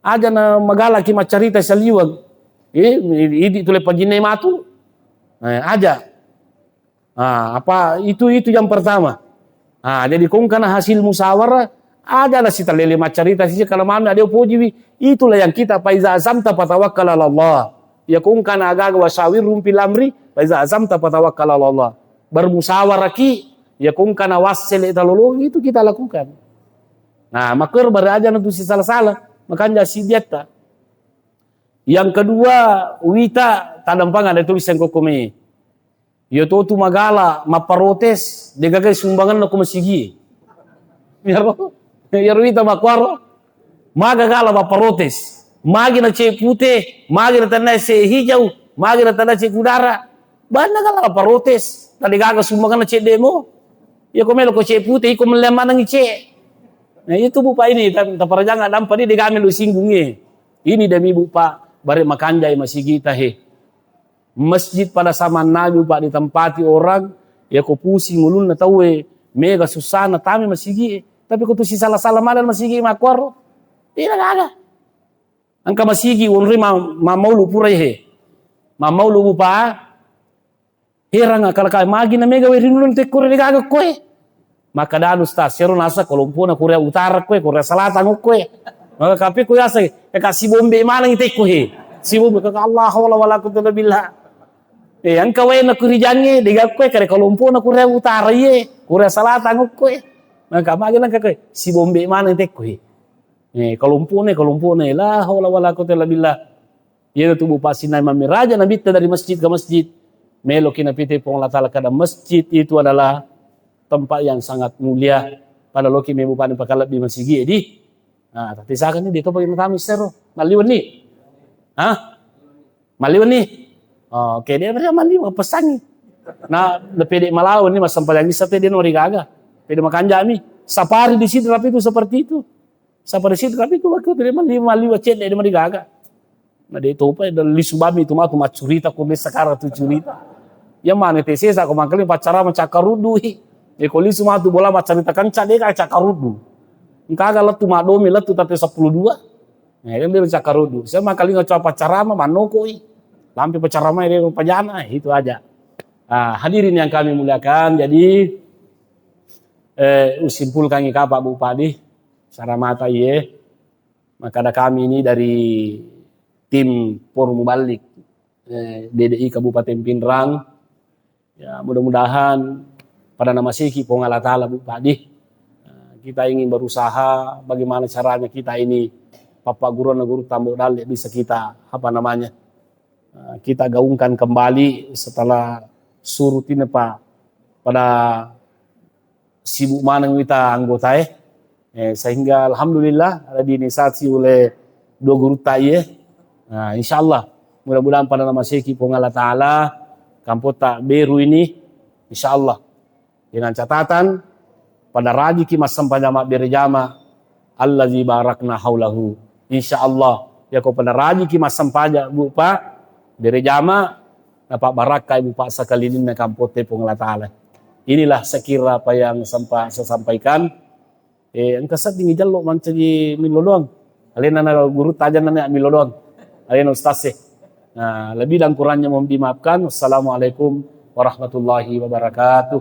Aja na magalaki maccarita saliweng. Eh, idi tule pajinne matu. Eh, aja. Ah, apa itu, itu yang pertama. Ah, jadi kongkana hasil musyawarah, ada lah sita lele maccarita sisi kalau mami ada pojiwi. Itulah yang kita faiza azamta fatawakkal ala Allah. Ya kongkana agaga wasyawirhum fil amri, faiza azamta fatawakkal ala Allah. Bermusyawarah ki, ya kongkana wassele talolo itu kita lakukan. Nah, makanya beraja nanti si salah-salah, makanya si diatta. Yang kedua, wita tadampang ada tulis yang kokome. Iya to tu magala mapparotes, degaga sumbanganna ko masigi. Iyaro, iyaro ita makkuaro, maga gala mapparotes. Magi na ce pute, magi na tanna ce hijau, magi na tanna ce kudara. Banna gala mapparotes. Tadi gaga sumbanganna ce demo. Iya ko melo ko ce pute, iko melle maneng ce. Nah, itu Bu Pak ini, ta-, taparajangan dampa di degaga melo singgungi. Ini demi Bu Pak, bare makanjai masigi tahe. Masjid pada zaman Nabi, Pak, ditempati orang, ya ko pusing ulunna tauwe, mega susana tami masigi e. Tapi ko tu si salah-salah madan masigi makkuaro, tidak ada. Engka masigi unri ma-, mamaulu pura he. Mamaulu Bu Pak. Herang akal kai magi na mega werinulun tekkure degaga koe. Maka danu sta sero nasa kolompona Korea Utara koe, Korea Selatan koe. Maka kape koe asa, e kasi bombe maneng tekko he. Sibombe ka Allah, la haula wala quwwata illa billah. Eh, engka wae na kurijangnge, dega koe kare kalompona kurea utara iye, kurea selatan koe. Maka magi nangka koe, sibombe mana tekko he. Eh, kalompone, kalompone, la haula wala quwwata illa billah. Iya tu Bu Pak Sinai mammiraja nabitta dari masjid ke masjid. Meloki napite Puang Allah Ta'ala kada masjid itu adalah tempat yang sangat mulia. Pada loki mebu pani pakalebbi masigi di. Nah, tapi saya kan ini dia tu bagaimana tamis sero. Maliwan ni. Hah? Maliwan ni. Oh, oke, dia beri maliwan pesangi. Nah, pede malawan ni masam paling bisa pede nori gaga. Pede makan jami. Sapari di sini tapi itu seperti itu. Sapari sini tapi itu waktu pede maliwan, maliwan cedde di mari gaga. Na de topa da lisu bami tu matu maccurita ko de sekarang tu curita. Ya mana te sesa ko mangkali pacara macakkaruddu hi. E ko lisu matu bola maccarita kanca de ka cakkaruddu. Engka ga lettu madomi lettu tate sepuluh dua. Ya kan de cakkaruddu. Saya mangkali ngaco pacara ma manoko i. Lampe pacara ma de pajana itu aja. Ah, hadirin yang kami muliakan, jadi eh, usimpulkan i kapa Bu Padi, saramata iye. Makkada kami ini dari tim Por Mubalik, eh, D D I Kabupaten Pinrang. Ya, mudah-mudahan pada namaseki Puang Allah Ta'ala, Bu Padi. Eh, kita ingin berusaha bagaimana caranya kita ini pappaguruna guru tambo dalle bisa kita, apa namanya, eh, kita gaungkan kembali setelah surut ini, Pak. Pada sibuk maneng wita anggota e. Eh, sehingga alhamdulillah ada diinisiasi oleh dua gurutta iye. Nah, insyaallah mudah-mudahan pada namaseki Puang Allah Ta'ala kampotta beru ini, insyaallah, dengan catatan pada rajiki massempajang mabbere jama allazi barakna haulahu. Insyaallah, yako pada rajiki massempajang Bu Pak bere jama, napabbarakkai Bu Pak sakalilinna kampotte Puang Allah Ta'ala. Inilah sekira apa yang sempat saya sampaikan. Eh, engka sedding jallo mancaji millo doang. Alena na guru tajang na millo doang. Alena ustaz e. Nah, lebih dan kurangnya mohon dimaafkan. Wassalamualaikum warahmatullahi wabarakatuh.